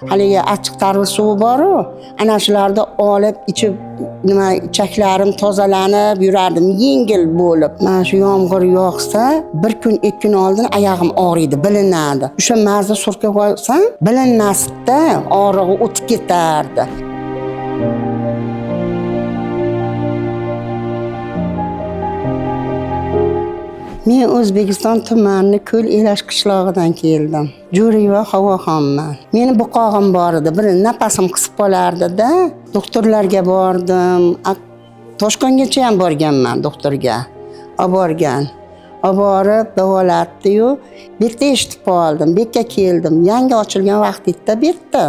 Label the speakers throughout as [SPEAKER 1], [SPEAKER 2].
[SPEAKER 1] Haligi achchiq tarvuz suvi boru, ana shularni olib ichib, nima, ichaklarim tozalanib yurardim, yengil bo'lib. Mana shu yomg'ir yog'sa, bir kun 2 kun oldin oyog'im og'riydi, bilinadi. O'sha mazni surkab olsam, bilinmasdi, og'rig'i o'tib ketardi. Men O'zbekiston tumanini Ko'l Elash qishlog'idan keldim. Jo'riyeva Havoxonman. Meni buqog'im bor edi. Bir nafasim qisib qolardi-da. Doktorlarga bordim. Toshkentgacha ham borganman doktorga. Olib borgan. Olib borib davolatdi-yu, bu yerda eshitib qoldim. Bu yerga keldim. Yangi ochilgan vaqtida bu yerda.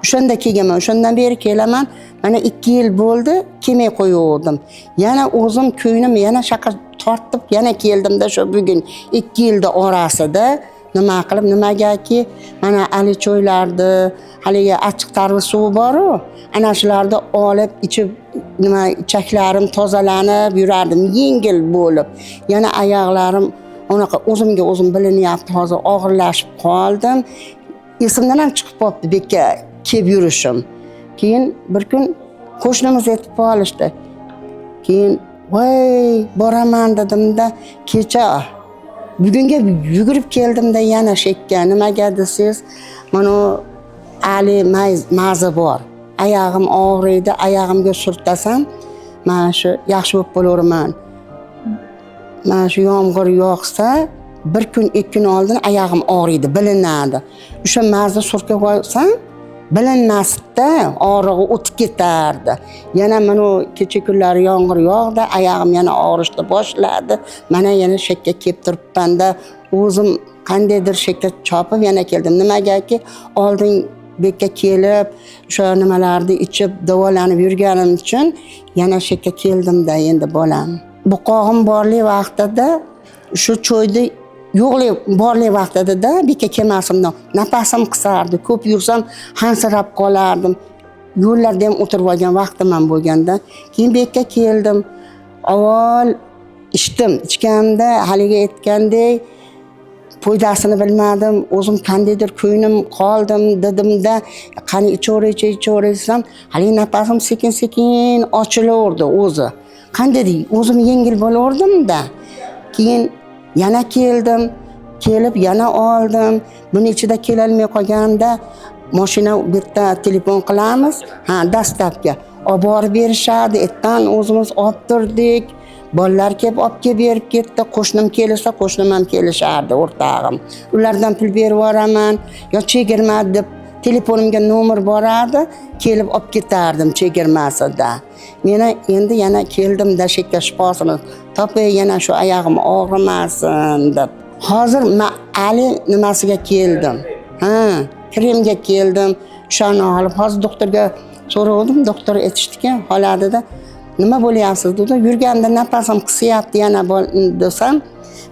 [SPEAKER 1] O'shanda kelganman. O'shandan beri kelaman. Mana 2 yil bo'ldi, kelmay qo'yuvdim. Yana o'zim ko'nglim yana shaqa tortib yana keldimda shu bugun 2 yilda orasida nima qilib, nimagaki mana ali choylarni, haligi achchiq tarvuz suvi boru, ana shularni olib ichib, nima, ichaklarim tozalanib yurardim, yengil bo'lib. Yana oyoqlarim unaqa o'zimga o'zim bilinyapti, hozir og'irlashib qoldim. Esimdan ham chiqib qolibdi bu yerga kelib yurishim. Keyin bir kun qo'shnimiz aytib qolishdi. Keyin voy boraman dedimda, kecha bugunga yugurib keldimda yana shekka. Nimaga desangiz, mana ali mazi bor. Oyog'im og'riydi, oyog'imga surtasam, mana shu yaxshi bo'lib qolaveraman. Mana shu yomg'ir yog'sa, bir kun 2 kun oldin oyog'im og'riydi, bilinadi. O'sha mazni surkab olsam, bilinmasdi, og'rig'i o'tib ketardi. Yana mana kecha kunlari yomg'ir yog'di, oyog'im yana og'rishni boshladi. Mana yana shekka kelib turibman-da, o'zim qandaydir shekka chopib yana keldim. Nimagaki oldin bu yerga kelib, o'sha nimalarni ichib davolanib yurganim uchun yana shekka keldimda endi bolam. Buqog'im borlik vaqtida shu choyni yo'qlik borlik vaqtida bu yerga kelmasimdan nafasim qisardi, ko'p yursam hansirab qolardim. Yo'llarda ham o'tirib olgan vaqtim ham bo'lganda. Keyin bu yerga keldim. Avval ichdim. Ichganimda haligi aytgandek foydasini bilmadim. O'zim qandaydir ko'nglim qoldim dedimda, qani ichaveraychi, ichaveray desam, haligi nafasim sekin-sekin ochilaverdi o'zi. Qandaydir o'zim yengil bo'laverdim-da. Keyin yana keldim, kelib yana oldim. Buni ichida kelolmay qolganimda mashina bu yerda telefon qilamiz, ha, dastlabki olib borib berishadi. Ertan o'zimiz olib turdik. Bolalar kelib olib kelib berib ketdi. Qo'shnim kelsa, qo'shnim ham kelishardi, o'rtog'im. Ulardan pul berib yuboraman yo chegirma deb telefonimga nomer borardi, kelib olib ketardim chegirmasida. Meni endi yana keldimda shekka shifosini topay, yana shu oyog'im og'rimasin deb. Hozir ali nimasiga keldim. Ha, kremga keldim. O'shani olib hozir doktorga so'radim, doktor aytishdiki, holatida nima bo'lyapsiz dedi. Yurganda nafasim qisyapti yana desam,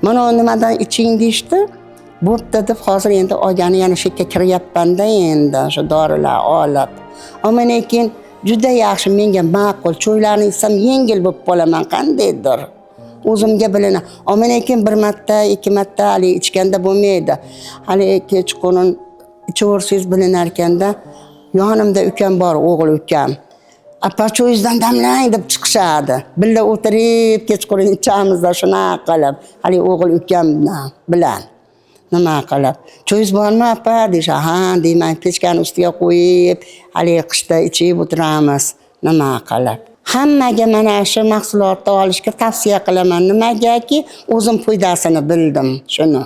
[SPEAKER 1] mana nimadan iching deyishdi. Bo'pti deb hozir endi olgani yana shekka kiryapman-da endi shu dorilar olib. Ammo lekin juda yaxshi, menga ma'qul. Choylarni ichsam yengil bo'lib qolaman qandaydir. O'zimga bilina. Ammo lekin 1 marta, 2 marta hali ichganda bo'lmaydi. Hali kechqurun ichaversangiz bilinar ekanda, yonimda ukam bor, o'g'il ukam. Apa choyingizdan damlang deb chiqishadi. Birga o'tirib kechqurun ichamizda shunaqa qilib. Hali o'g'il ukam bilan nima qilib. Choyingiz bormi apa deyishadi. Ha deyman, pechkani ustiga qo'yib, hali qishda ichib o'tiramiz nima qilib. Hammaga mana shu mahsulotni olishga tavsiya qilaman. Nimagaki o'zim foydasini bildim shuni.